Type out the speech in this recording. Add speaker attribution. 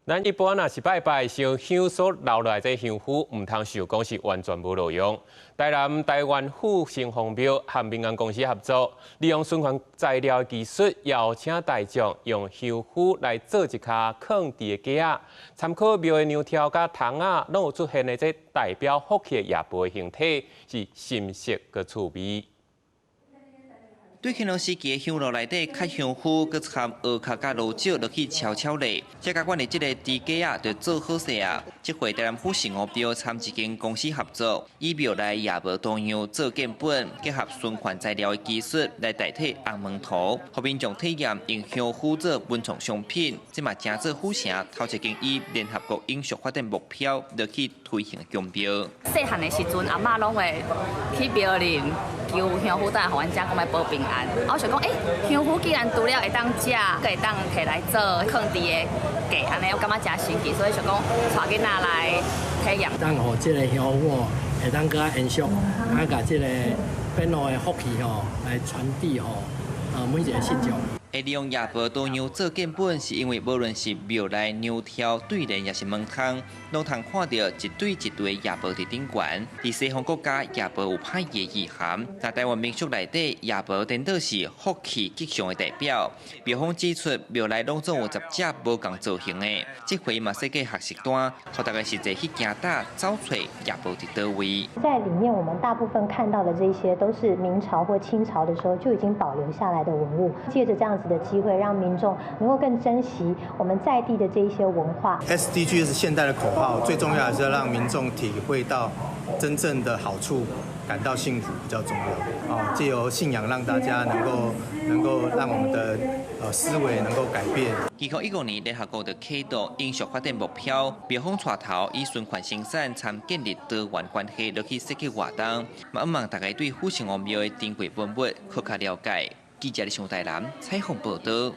Speaker 1: 咱一般若是拜拜，燒香所留落來這香灰，毋通想講是完全無路用。台南台灣府城隍廟和民間公司合作，利用循環材料技術，邀請大眾用香灰來做一跤囥佇的架仔。參考廟的娘柱佮窗仔，攏有出現的這代表福氣的夜報的形體，是深色閣趣味。
Speaker 2: 對乾隆時期的香爐內底較香灰，閣摻蚵殼佮蘆石落去敲敲咧，這共款的這个豬架仔就做好勢啊！這回台南府城隍廟參一間公司合作，以廟內夜報圖樣做建本，結合循環材料的技術來代替紅毛塗，予民眾體驗用香灰做文創商品。這嘛成做府城頭一間以聯合國永續發展目標落去推行的宮廟。
Speaker 3: 細漢的時陣，阿嬤攏會去廟裡求香灰，等來予阮食，講欲保平安。我想講，欸，香灰既然除了會當食，閣會當提來做囥佇的架，按呢我感覺誠神奇，所以想講帶囡仔來體驗。
Speaker 4: 當予這个香灰哦，會當閣較延續，啊，共這个變路的福氣吼，來傳遞予每一个信眾。
Speaker 2: 會利用夜報圖樣做建本，是因為無論是廟內娘柱對聯，抑是門窗，攏通看著一對一對夜報佇頂懸。佇西方國家，夜報有歹的意涵，但台灣民俗內底，夜報顛倒是福氣吉祥的代表。廟方指出，廟內攏總有10隻無仝造型的，這回嘛設計學習單，予大家實際去行搭找揣夜報佇佗位。
Speaker 5: 在裡面，我們大部分看到的這些都是明朝或清朝的時候就已經保留下來的文物，借著這樣子的機會，讓民眾能夠更珍惜我們在地的這一些文化。
Speaker 6: SDG 是現代的口號，最重要的是要讓民眾體會到真正的好處，感到幸福比較重要。哦，借由信仰讓大家能夠讓我們的思維能夠改變。
Speaker 2: 2015年，聯合國就啟動永續發展目標，廟方帶頭以循環生產參建立多元關係落去設計活動，嘛向望大家對府城隍廟的珍貴文物閣較了解。記者李上台南採訪報導。